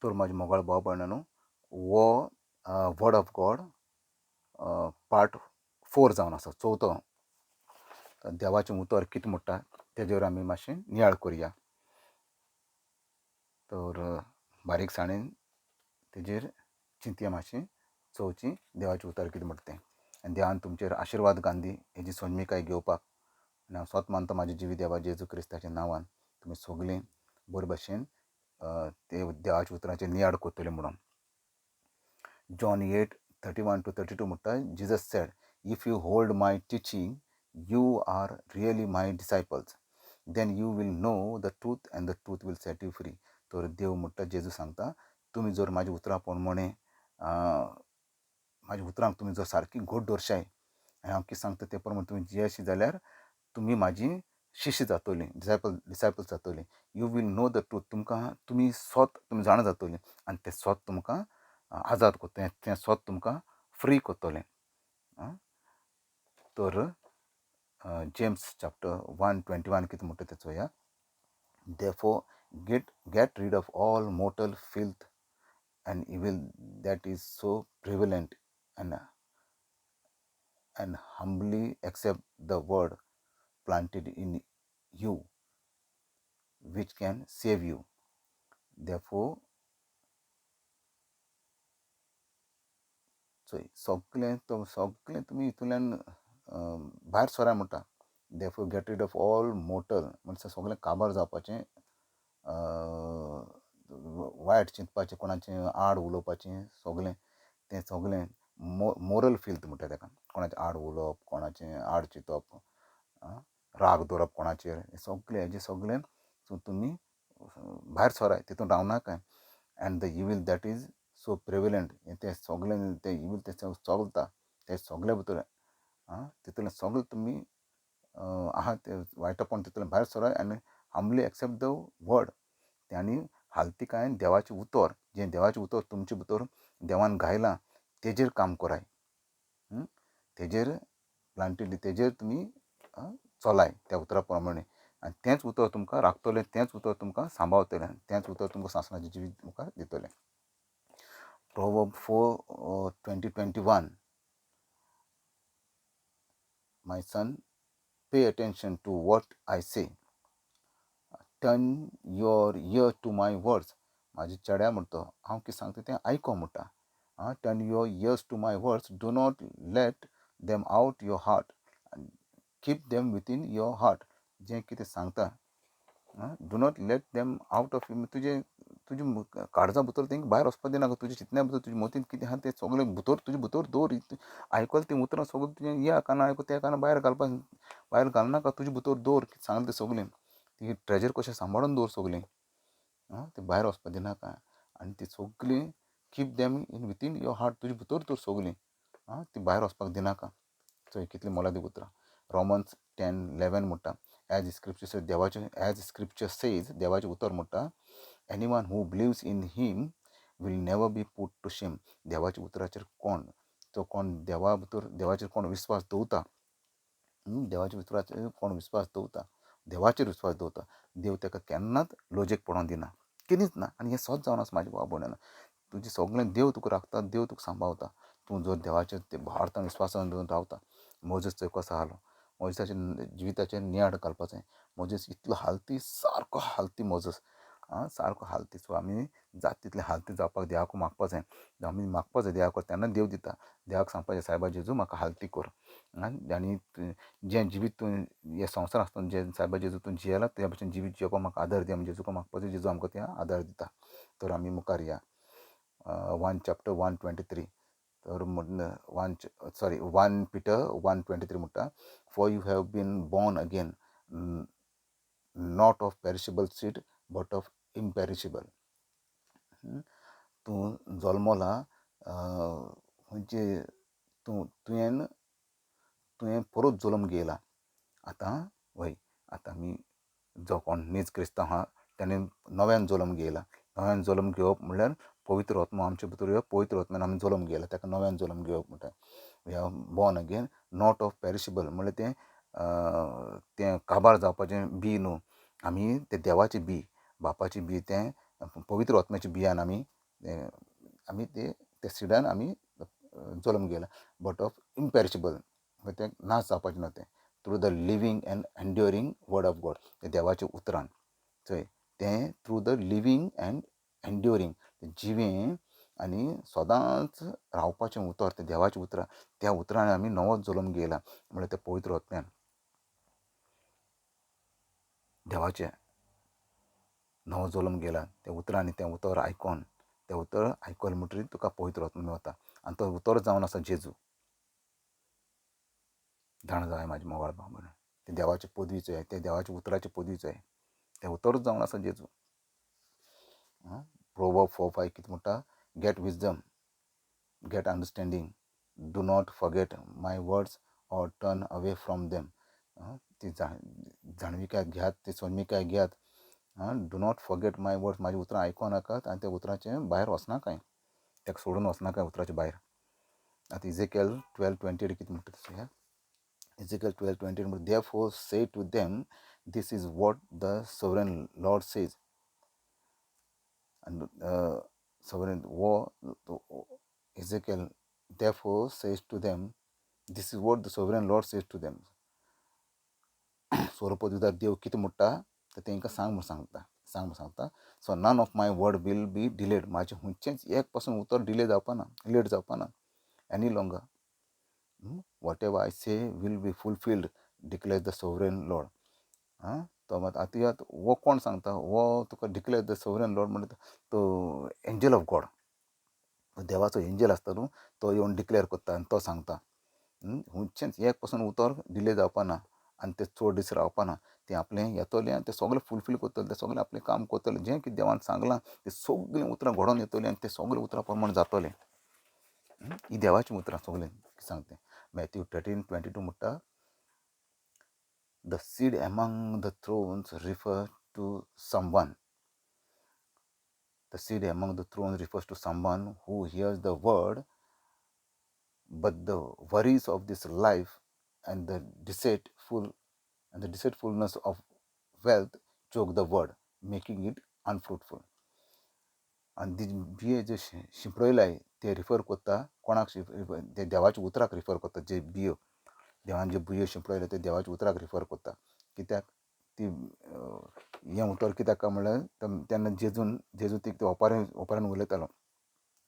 तर म्हज्या मोगाळ भाव भयणांनो, हो वर्ड ऑफ गॉड पार्ट 4 जावन आसा, चवथो. देवाचें उतर कितें म्हणटा तेजेर आमी मातशें नियाळ करुया. तर बारीकसाणेन तेजेर चिंतया, मातशें चोवची देवाचें उतर कितें म्हणटा तें. आनी देवान तुमचेर आशिर्वाद घालूं दी हेजी सोजमिकाय घेवपाक. आनी हांव स्वत मानता म्हाज्या जिवी देवा जेजू क्रिस्ताच्या नांवान तुमी सगळीं बरे भशेन ते देवाच्या उतराचेर नियाळ करतले म्हणून. John 8:31 to 32 म्हणटा, Jesus said, if you hold my teaching you are really my disciples, then you will know the truth and the truth will set you free. तर देव म्हणटा, जेजू सांगता, तुमी जर म्हाज्या उतरां प्रमाणे, म्हाज्या उतरांक तुमी जर सारकी घट दवरशाय आनी हांव कितें सांगता ते प्रमाणे तुमी जियेशी जाल्यार तुमी म्हाजी शिश्य जातली, डिसायपल्स जातली. You will know the truth, तुमकां तुमी स्वत तुमी जाणा जातली आनी तें स्वत तुमकां आजाद करतलें, तें स्वत तुमकां फ्री करतलें. तर जेम्स चॅप्टर 1:21 कितें म्हणटा तें चोया. Therefore get rid of all mortal filth and evil that is so prevalent and humbly accept the word planted in you which can save you. Therefore चोय सगळें तो सगळें तुमी हितूंतल्यान भायर सराय म्हणटा. Therefore get rid of all mortal म्हणल्यार सगळें काबार जावपाचें, वायट चिंतपाचें, कोणाचें आड उलोवपाचें, सगळें तें सगळें मोरल फिल्थ म्हणटा ताका. कोणाचें आड उलोवप, कोणाचें आड चिंतप, राग दवरप कोणाचेर, हें सगळें हेजें सगळें तुमी भायर सराय, तितून रावनाकाय. And the evil that is so prevalent, तें सगळें तें इवील तें चलता तें सगळें भितर तितूंतलें सगळें तुमी आहा तें वायटपण तितूंतल्यान भायर सराय आनी हम्बली एक्सेप्ट the word. आनी हालतिकायेन देवाचें उतर, जें देवाचें उतर तुमचे भितर देवान घायलां तेजेर काम कराय, तेजेर प्लांटेड, तेजेर तुमी चलाय त्या उतरा प्रमाणे. आनी तेंच उतर तुमकां राखतलें, तेंच उतर तुमकां सांबाळतलें, तेंच उतर तुमकां सांसणाचें जिवीत तुमकां दितलें. Proverb 4:20-21, my son, pay attention to what I say, turn your ear to my words. म्हाजे चेड्या म्हणटा, हांव कितें सांगता तें आयको म्हणटा. Turn your ears to my words, do not let them out your heart, keep them within your heart. जें कितें सांगता, do not let them out of you, तुजें तुजे काळजा भितर तेंकां भायर वचपाक दिनाका. तुज्या चिंतण्या भितर, तुज्या मतींत कितें आहा तें सगळें भितर तुजे भितर दवर. आयकल तीं उतरां सगळीं तुजें ह्या कानार आयकून त्या कानार भायर घालपाक, भायर घालनाका. तुजे भितर दवर, कितें सांगलें तें सगळें, ती ट्रेजर कशें सांबाळून दवर सगळीं, ती भायर वचपाक दिनाका. आनी ती सगळीं keep them in within your heart, तुजे भितर दवर सगळीं, ती भायर वचपाक दिनाका. चोय कितलीं मोलादीक उतरां. रोमन्स 10:11 म्हणटा, एज स्क्रिप्चर देवाचें, एज स्क्रिप्चर सेज, देवाचें उतर म्हणटा, anyone who believes in him will never be put to shame. देवाच्या उतराचेर कोण तो कोण देवा भितर देवाचेर कोण विस्वास दवरता, देवाच्या उतराचेर कोण विस्वास दवरता, देवाचेर विस्वास दवरता, देव ताका केन्नाच लजेक पडोवंक दिना, केन्नीच ना. आनी हें सत जावन आसा म्हाज्या भाव भयणांनो. तुजें सगळें देव तुका राखता, देव तुका सांबाळता. तूं जर देवाचेर भारतान विस्वासान दवरून रावता. मोजेस चोय कसो आहलो, मोजेसाच्या जिविताचेर नियाळ घालपाचें. मोजेस इतलो हालती, सारको हालती मोजेस, सारको हालती. सो आमी जाता तितलें हालती जावपाक देवाक मागपा जाय. आमी मागपा जाय देवाक, तेन्ना देव दिता. देवाक सांगपाचें, सायबा जेजू म्हाका हालती कर. आनी जें जिवीत तूं हे संवसार आसतना जें सायबा जेजू तूं जियेला त्या भशेन जिवीत जियेवपाक म्हाका आदार दी. आमी जेजूक मागपा जाय, जेजू आमकां तें आदार दिता. तर आमी मुखार या. 1 चॅप्टर 1:23, तर 1 Peter 1:23 म्हणटा, for you have been born again, not of perishable seed but of imperishable. तूं जल्मला खंयचे, तूं तुवें तुवें परत जल्म घेयला आतां. वय आतां आमी जो कोण नीज क्रिस्तांव आहा तेणें नव्यान जल्म घेयला. नव्यान जल्म घेवप म्हणल्यार पवित्र आत्मो आमचे भितर येवप, पवित्र आत्म्यान आमी जल्म घेयला, ताका नव्यान जल्म घेवप म्हणटा. We are born again not of perishable म्हणल्यार तें तें काबार जावपाचें बी न्हू, आमी तें देवाचें बी, बापाचें बी तें पवित्र आत्म्याच्या बियान आमी आमी ते त्या सिडान आमी जल्म घेयला, बट ऑफ इम्पेरिशेबल, तें नाश जावपाचें ना तें, through the living and enduring word of God, तें देवाच्या उतरान. चोय तें through the living and enduring, जिवें आनी सदांच रावपाचें उतर, तें देवाचें उतरां, त्या उतरान आमी नवो जल्म घेयला, म्हळ्यार त्या पवित्र आत्म्यान देवाचें नवो जल्म घेयला त्या उतरांनी. तें उतर आयकोन, तें उतर आयकलें म्हणटकीर तुका पवित्र आत्मा मेवता, आनी तो उतर जावन आसा जेजू. जाणा जाय म्हाजे मोगाळ भाव भयण, तें देवाचे पदवीचो आहे, तें देवाच्या उतराचे पदवीचो आहे, तें उतरूच जावन आसा जेजू. प्रोवर्ब 4:5 कितें म्हणटा, get wisdom, get understanding, do not forget my words or turn away from them. ती जाणविकाय घेयात, ती सोनमिकाय घेयात. Do not forget my words, म्हाजी उतरां आयको नाकात आनी त्या उतरांचे भायर वचनाकाय, ताका सोडून वचनाकाय उतराचे भायर. आतां इजेकेल 12:28 कितें म्हणटा तशें, Ezekiel 12:28, therefore say to them, this is what the sovereign Lord says. And sovereign war, Ezekiel therefore says to them, this is what the sovereign Lord says to them. स्वरूपदिदार देव कितें म्हणटा तर तांकां सांग म्हूण सांगता, सांग म्हूण सांगता. So none of my word will be delayed, म्हाजें खंयचेंच एक पासून उतर डिले जावपा ना, लेट जावपा ना any longer. Whatever I say will be fulfilled, declare the sovereign Lord. तो मात आतां हो कोण सांगता, हो तुका डिक्लेर the sovereign Lord म्हणटा तो एंजल ऑफ गॉड, देवाचो एंजल आसता न्हू, तो येवन डिक्लेर करता आनी तो सांगता खंयचेंच एक पासून उतर डिले जावपा ना आनी ते चड दीस रावपा ना, तें आपलें येतलें आनी तें सगळें फुलफील करतलें, तें सगळें आपलें काम करतलें, जें कितें देवान सांगलां तें सगळीं उतरां घडोवन येतलीं आनी तें सगळें उतरां प्रमाण जातलें. ही देवाचीं उतरां सगळीं सांगता. मॅथ्यू 13:22 म्हणटा, the seed among the thorns refer to someone. The seed among the thorns refers to someone who hears the word, but the worries of this life and the deceitfulness of wealth choke the word, making it unfruitful. आनी ती बिये जे शिंपडयलाय ते refer करता कोणाक, ते देवाच्या उतराक refer करता. जे बियो देवान जे बियो शिंपडयले ते देवाच्या उतराक रिफर करता. कित्याक ती हें उतर कित्याक काय म्हणल्यार तेन्ना जेजू ती ओपाऱ्यान उलयतालो.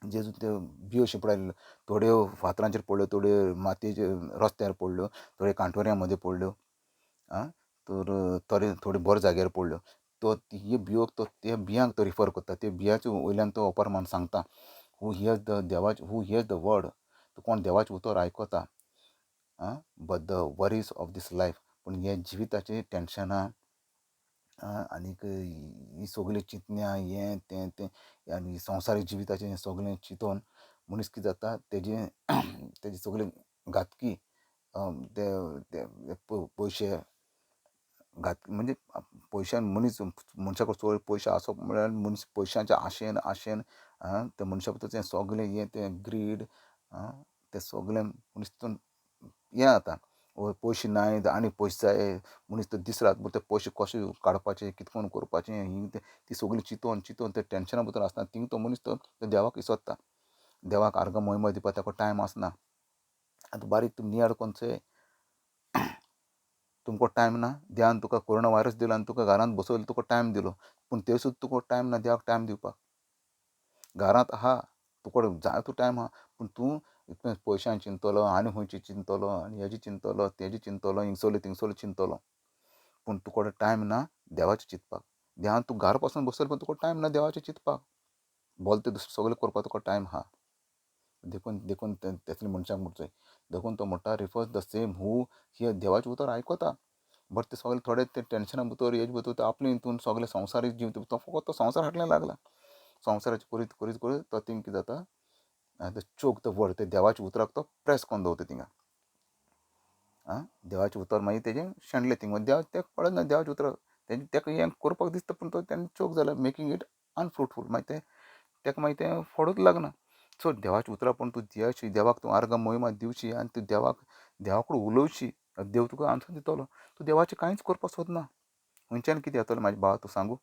जेजू त्यो बियो शिंपडायल्यो, थोड्यो फातरांचेर पडल्यो, थोड्यो मातयेचे रस्त्यार पडल्यो, थोड्यो कांटोऱ्यां मदीं पडल्यो, आं तर थोड्यो थोड्यो बऱ्या जाग्यार पडल्यो. तो ही बियो तो त्या बियांक तो रिफर करता, त्या बियांचे वयल्यान तो ओपार मारून सांगता, हू हियर्स the देवाचे, हू हियर्स the word, तो कोण देवाचें उतर आयकता, आं but the worries of this life, पूण हे जिविताचें टेंशनां आनीक ही सगळीं चिंतन्या हें तें तें आनी संवसारीक जिविताचें हें सगळें चिंतून मनीस कितें जाता, तेजें तेजी सगळी घातकी ते पयशे घात म्हणजे पयशान मनीस मनशा कडेन चड पयशे आसप म्हळ्यार मनीस पयशांच्या आशेन आशेन त्या मनशा भितर तें सगळें हें तें ग्रीड तें सगळें मनीस तितून हें जाता. पयशे नाय आनी पयशे जाय, मनीस तो दीस रात ते पयशे कशे काडपाचे, कितें करून करपाचे, ही ती सगळीं चिंतून चिंतून ते टेंशना भितर आसता. थिंग तो मनीस तो देवाक विसरता, देवाक आर्गां मोहिमा दिवपाक ताका टायम आसना. आतां बारीक तुमी नियाळ करून चोय, तुमकां टायम ना, देवान तुका कोरोना वायरस दिलो आनी तुका घरांत बसयलो, तुका टायम दिलो, पूण ते सुद्दां तुका टायम ना देवाक टायम दिवपाक. घरांत आहा तुका जाय तो टायम आहा, पूण तूं इतलें पयशान चिंततलो आनी खंयची चिंततलो आनी हेजी चिंततलो तेजी चिंततलो, हिंगसोले थिंगसोले चिंततलो, पूण तुका टायम ना देवाचें चिंतपाक. देवान तूं घरा पासून बसयलो पण तुका टायम ना देवाचें चिंतपाक, बोल तें दुसरें सगळें करपाक तुका टायम आहा. देखून देखून तेतले मनशाक म्हणचोय, देखून तो म्हणटा रिफर्स the same हू हे देवाचें उतर आयकता, बट ते सगळे थोडे ते टेंशना भितर हेजे भितर ते आपले हितून सगळे संवसारीक जीव तो फकत तो संवसार फाटल्यान लागला. संवसाराचे करीत करीत करीत तो थिंग कितें जाता, चोक the word, ते देवाच्या उतराक तो प्रेस करून दवरता थिंगा. आं देवाचें उतर मागीर तेजें शेणलें थिंगा, देव तेका कळना देवाचें उतर तेजें तेका हें करपाक दिसता, पूण तो तेन्ना चोक जाला, मेकींग it अनफ्रुटफूल. मागीर तें तेका मागीर तें फळूच लागना. सो देवाचें उतरां पूण तूं दिवशी, देवाक तूं आर्गां मोहिमा दिवशी आनी तूं देवाक देवा कडेन उलोवशी, देव तुका आन्सर दितलो. तूं देवाचें कांयच करपाक सोदना, खंयच्यान कितें येतलें म्हाजे भावा तूं सांगू?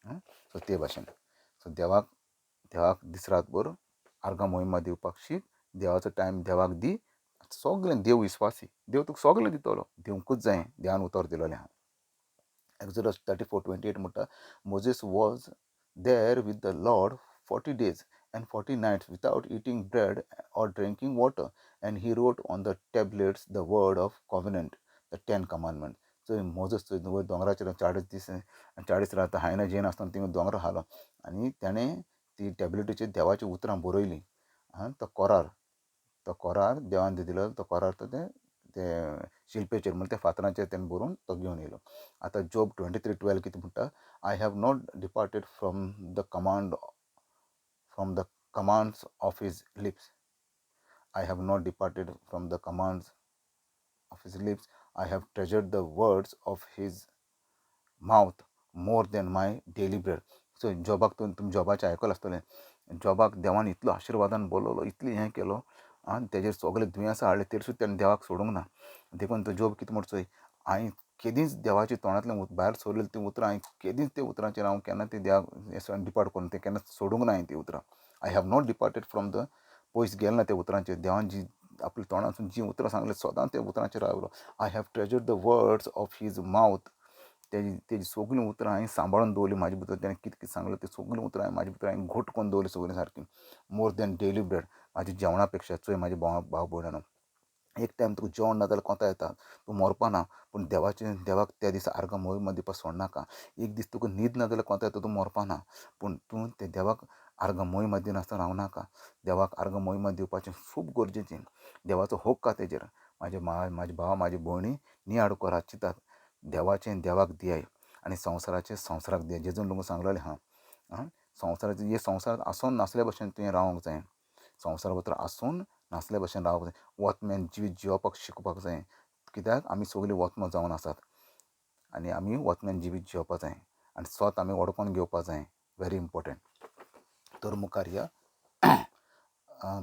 सो ते भाशेन सो देवाक देवाक दीस रात भर आर्गां मोहिमा दिवपाक शीक. देवाचो टायम देवाक दी. सगलें देव विस्वासी, देव तुका सगलें दितलो, दिवंकूच जाय. देवान उतर दिलोलें आहा. एक्सोडस 34:28 म्हणटा, Moses was there with the Lord 40 days and 40 nights without eating bread or drinking water, and he wrote on the tablets the word of covenant, the 10 commandments. So Moses वयर दोंगराचेर 40 दीस 40 रात हायना जेन आसतना थिंगा दोंगर हालो आनी ताणें ती टॅबलेटीचेर देवाचीं उतरां बरयलीं. आं, तो कोरार, तो कोरार देवान दिलो तो कोरार तो ते शिल्पेचेर म्हणजे त्या फातरांचेर तेणें बरोवन तो घेवन येयलो. आतां जोब 23:12 कितें म्हणटा, I have not departed from the command, from the commands of his lips. I have not departed from the commands of his lips. I have treasured the words of his mouth more than my daily bread. So जॉबाक तुमी जॉबाचें आयकलां आसतलें. जॉबाक देवान इतलो आशिर्वादान बोलवलो, इतलें हें केलो आनी तेजेर सगळे दुयेंसां हाडलें, तरी सुद्दां तेणें देवाक सोडूंक ना. देखून तो जॉब कितें म्हणचो, हांवें केदींच देवाच्या तोंडांतल्यान भायर सरलेली तीं उतरां हांवें केदींच त्या उतरांचेर हांव केन्ना ती देवाक डिपार्ट करून तें केन्ना सोडूंक ना हांवें ती उतरां. I have not departed from the, पयस गेलें ना त्या उतरांचेर. देवान जी आपल्या तोंडांतसून जीं उतरां सांगलीं सदांच त्या उतरांचेर रावलो. I have treasured the words of his mouth. तेजी सगळीं उतरां हांवें सांबाळून दवरलीं म्हाजे भितर. तेणें कितें कितें सांगलें तें सगळीं उतरां हांवें म्हाजे भितर हांवें घट करून दवरलीं सगळीं सारकीं. मोर दॅन डेली ब्रेड, म्हाज्या जेवणा पेक्षा. चोय म्हाजे भाव भाव भयणांनो, एक टायम तुका जेवण ना जाल्यार कोंता येता, तूं मरपा ना, पूण देवाचें देवाक त्या दिसा आर्गां मोहिमा दिवपाक सोडनाका. एक दीस तुका न्हीद ना जाल्यार कोंता येता, तूं मरपा ना, पूण तूं ते देवाक आर्गां मोहिमा दिनासतना रावनाका. देवाक आर्गां मोहिमा दिवपाचें खूब गरजेचें. देवाचो हक्क आहा तेजेर. म्हाजे म्हाजे भाव म्हाजी भयणी नियाळ करात, चिंतात, देवाचें देवाक दियाय आनी संवसाराचें संवसाराक दियाय. जेजून लोक सांगलेलें आहा, आं, संवसाराचें हे संवसारांत आसून नासल्या भशेन तुवें रावंक जाय. संवसारा भितर आसून नासल्या भशेन रावंक जाय. वतम्यान जिवीत जियोवपाक शिकपाक जाय. कित्याक आमी सगळीं वतमो जावन आसात आनी आमी वतम्यान जिवीत जियोवपाक जाय आनी स्वत आमी वळखून घेवपाक जाय. Very important. तर मुखार या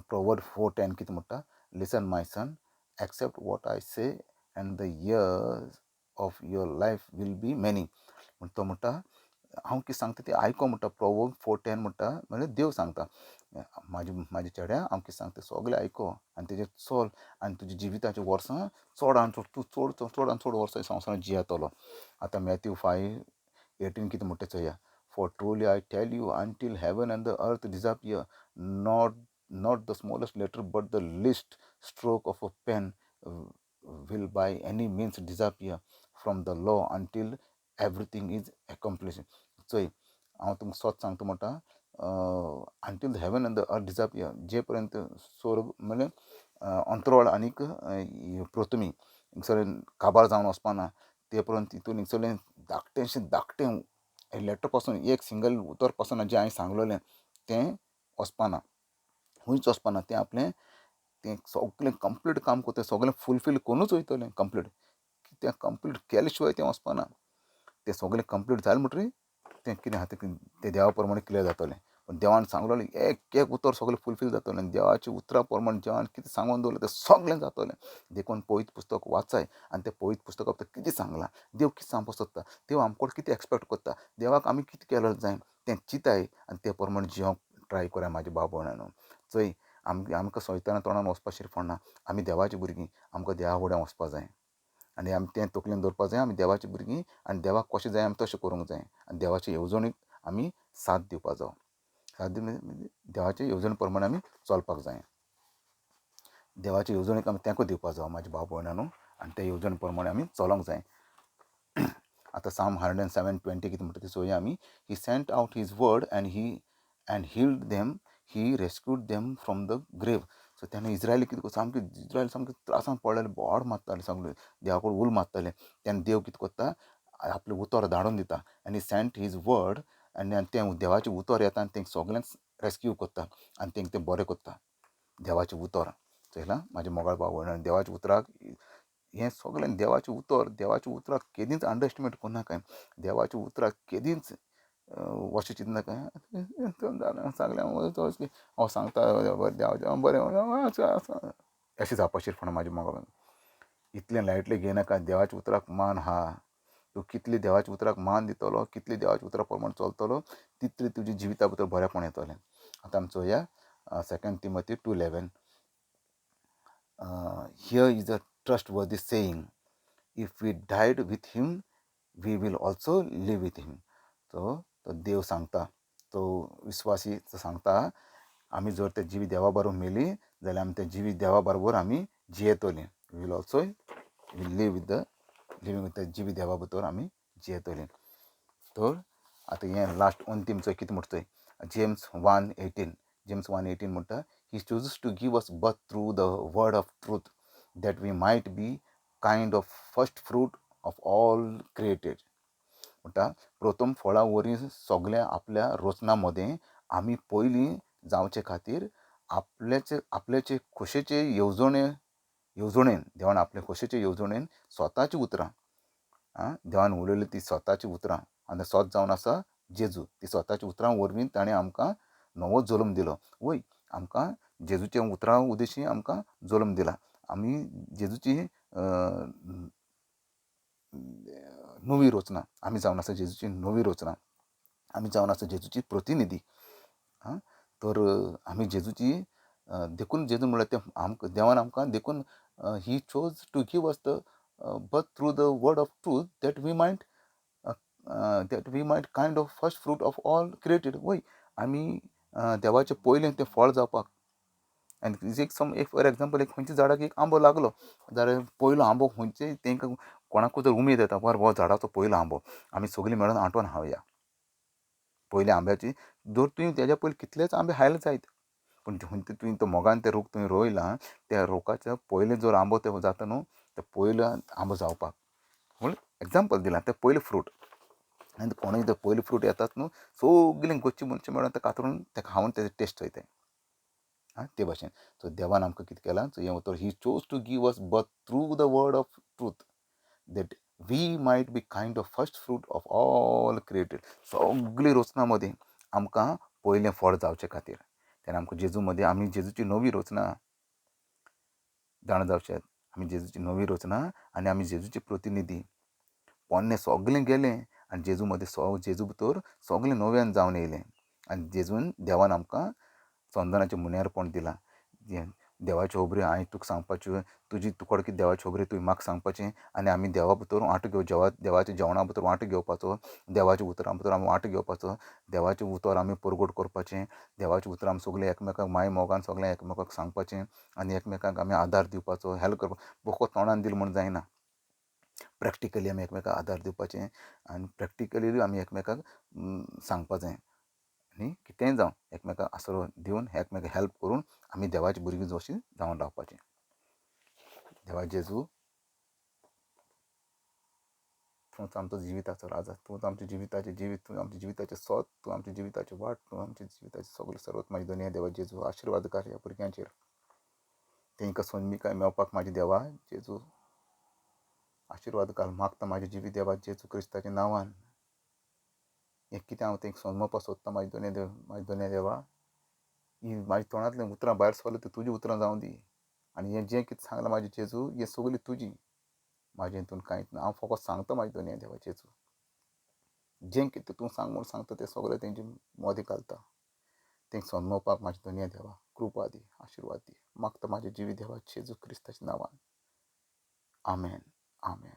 प्रोवर्ब 4:10 कितें म्हणटा, listen my son, accept what I say and the years of your life will be many. म्हण तो म्हणटा हांव कितें सांगता तें आयको म्हणटा. प्रोवर्ब 4:10 म्हणटा, म्हणजे देव सांगता म्हाजे म्हाजे चेड्या, हांव कितें सांगता सगळें आयको आनी तेजेर चल आनी तुज्या जिविताची वर्सां चड आनी चड, तूं चड चड आनी चड वर्सां संवसारांत जियेतलो. आतां मॅथ्यू 5:18 कितें म्हणटा चोया, for truly I tell you, until heaven and the earth disappear, not the smallest letter but the least stroke of a pen will by any means disappear from the law until everything is accomplished. चोय हांव तुमकां सत सांगता म्हणटा, until the heaven and the earth disappear, जे पर्यंत स्वर्ग म्हणजे अंतराळ आनीक पृथ्वी हिंगसर काबार जावन वचपाना ते पर्यंत तितून हिंगसरलें धाकटेंशें धाकटें लेटर पासून एक सिंगल उतर पासून जें हांवें सांगलेलें तें वचपाना, खंयच वचपाना. तें आपलें तें सगळें कंप्लीट काम करता, सगळें फुलफील करूनच वयतलें कंप्लीट. तें कंप्लीट केले शिवाय तें वचपाना. तें सगळें कंप्लीट जालें म्हणटकीर तें कितें आहा तें देवा प्रमाणे क्लियर जातलें. पूण देवान सांगलेलें एक एक उतर सगळें फुलफील जातलें आनी देवाच्या उतरा प्रमाण देवान कितें सांगून दवरलें तें सगळें जातलें. देखून पवित्र पुस्तक वाचाय आनी तें पवित्र पुस्तकां भितर कितें सांगलां, देव कितें सांगपाक सोदता, देव आमकां कितें एक्सपेक्ट करता, देवाक आमी कितें केलें जाय तें चिंताय आनी ते प्रमाणे जियोंक ट्राय कराय म्हाजे भाव भयणांनो. चोय आमकां सैताना तोंडान वचपा शिर पडना. आमी देवाची भुरगीं, आमकां देवा फुड्यान वचपा जाय आनी आमी तें तकलेन दवरपा जाय. आमी देवाची भुरगीं आनी देवाक कशें जाय आमी तशें करूंक जाय आनी देवाचे येवजणेक आमी साथ दिवपा जावो. साथ देवाचे येवजणे प्रमाणे आमी चलपाक जाय. देवाचे येवजणेक आमी तेंको दिवपा जावो म्हाजे भाव भयणांनो आनी त्या येवजणे प्रमाणे आमी चलोंक जाय. आतां साम 107:20 कितें म्हणटा तें चोवया आमी. He sent out his word and he and healed them, he rescued them from the grave. So तेन्ना इज्रायली कितें सामकें इज्रायल सामकें त्रासान पडलेले, बोड मारताले, सगळे देवा कडेन उलो मारताले. तेन्ना देव कितें करता, आपलें उतर धाडून दिता आनी सेंट his word आनी तें देवाचें उतर येता आनी तेंका सगळ्यांक रेस्क्यू करता आनी तेंका तें बरें करता. देवाचें उतर चोयलां म्हाजे मोगाळ भाव भयणांनो, देवाच्या उतराक हें सगळें देवाचें उतर, देवाच्या उतराक केदींच अंडरएस्टिमेट करनाकाय. देवाच्या उतराक केदींच अशें चिंतनाका सगळें हांव सांगता देवाचें बरें अशें जावपाचें पडना म्हाज्या मोगाळ. इतलें लायटली घेयनाका. देवाच्या उतराक मान आहा. तूं कितली देवाच्या उतराक मान दितलो, कितली देवाच्या उतरा प्रमाण चलतलो, तितली तुजी जिविता भितर बरेपण येतलें. आतां आमी चोया 2 Timothy 2:11. Here is a trustworthy saying, if we died with him we will also live with him. तो देव सांगता, तो विस्वासी सांगता, आमी जर ते जिवी देवा बरोबर मेली जाल्यार आमी ते जिवी देवा बरोबर आमी जियेतली. We will also live with the living with the जिवी देवा बरोबर आमी जियेतली. तर आतां हें लास्ट अंतीम चोय कितें म्हणटा, जेम्स 1:18. जेम्स 1:18 म्हणटा, he chooses to give us birth through the word of truth that we might be kind of first fruit of all created. म्हणटा प्रथम फळां वरी सगळ्या आपल्या रचना मदें आमी पयलीं जावचे खातीर आपल्याचे आपल्याचे खोशेचे येवजणेन देवान आपले खोशेचे येवजणेन स्वताची उतरां, देवान उलयली ती स्वताची उतरां, आनी स्वत जावन आसा जेजू, ती स्वताची उतरां वरवीं ताणें आमकां नवो जल्म दिलो. वय आमकां जेजूच्या उतरां उदेशी आमकां जल्म दिला. आमी जेजूची नवी रचना, आमी जावन आसा जेजूची नवी रचना, आमी जावन आसा जेजूची प्रतिनिधी. तर आमी जेजूची देखून जेजू म्हणल्यार तें आमकां देवान आमकां देखून he chose to give us the birth through the word of truth that we might kind of first fruit of all created. वय आमी देवाचें पयलें तें फळ जावपाक. आनी एक सम एक फॉर एग्जाम्पल, एक खंयच्या झाडाक एक आंबो लागलो जाल्यार पयलो आंबो खंयचे तांकां कोणाकूय जर उमेद येता, बरें हो झाडाचो पयलो आंबो आमी सगळीं मेळून आंटोवन खावया. पयल्या आंब्याची जर तुवें तेज्या पयलीं कितलेच आंबे खायले जायत, पूण खंयचे तुवें तो मोगान ते रूख तुवें रोयला त्या रुखाच्या पयलें जर आंबो ते जाता न्हू, ते पयलो आंबो जावपाक म्हूण एग्जाम्पल दिलां, तें पयलें फ्रूट. आनी कोणूय ते पयलें फ्रूट येतात न्हू, सगळीं गोच्ची मनशां मेळून ते कातरून ते खावन तेजे टेस्ट वयताय. ते भाशेन सो देवान आमकां कितें केलां, सो हें उतर, he chose to give us birth through the word of truth that we might be kind of first fruit of all created. सगळी रचना मदीं आमकां पयलें फळ जावचे खातीर तेन्ना आमकां जेजू मदीं आमी जेजूची नवी रचना जाणा जावचे, आमी जेजूची नवी रचना आनी आमी जेजूची प्रतिनिधी. पोन्नें सगळें गेलें आनी जेजू मदीं जेजू भितर सगळें नव्यान जावन येयलें. आनी जेजून देवान आमकां चंदनाचें मुन्यारपण दिलां. देवाच्यो खबऱ्यो हांवें तुका सांगपाच्यो, तुजी तुका कितें देवाच्यो खबऱ्यो तुवें म्हाका सांगपाचें, आनी आमी देवा भितर वांटो घेवचो, देवाच्या जेवणा भितर वांटो घेवपाचो, देवाच्या उतरां भितर आमी वांटो घेवपाचो, देवाचें उतर आमी परगट करपाचें, देवाचें उतरां आमी सगळें एकमेकांक माय मोगान सगळें एकमेकांक सांगपाचें आनी एकमेकांक आमी आदार दिवपाचो, हेल्प करपाचो. बोको तोंडान दिलें म्हूण जायना, प्रॅक्टिकली आमी एकमेकांक आदार दिवपाचें आनी प्रॅक्टिकली आमी एकमेकांक सांगपाचें. आनी कितेंय जावं एकमेकांक आसरो दिवन एकमेकांक हेल्प करून आमी देवाची भुरगीं जशीं जावन रावपाचें. देवा जेजू, तूंच आमचो जिविताचो राजा, तूंच आमच्या जिविताचें जिवीत, तूं आमच्या जिविताचें सोद, तूं आमच्या जिविताची वाट, तूं आमच्या जिविताचें सगळें सर्वत. म्हाजी दोनया देवा जेजू आशिर्वाद कर ह्या भुरग्यांचेर, तांकां सोनमिकाय मेळपाक म्हाज्या देवा जेजू आशिर्वाद घाल. मागता म्हाजें जिवीत देवा जेजू क्रिस्ताच्या नांवान. हें कितें हांव तांकां समजोवपाक सोदता म्हाजी दोनया देव, म्हाजी दोनया देवा, ही म्हाज्या तोंडांतलीं उतरां भायर सरलीं ती तुजी उतरां जावं दी, आनी हें जें कितें सांगलां म्हाजें जेजू हें सगळें तुजी, म्हाजें हितून कांयच ना. हांव फकत सांगता म्हाजी दोनया देवा जेजू, जें कितें तूं सांग म्हूण सांगता तें सगळें तेंचे मोदें घालता. तांकां समजोवपाक म्हाजी दोनया देवा कृपा दी, आशिर्वाद दी. मागता म्हाजें जिवीत देवा जेजू क्रिस्ताच्या नांवान. आमेन, आमेन.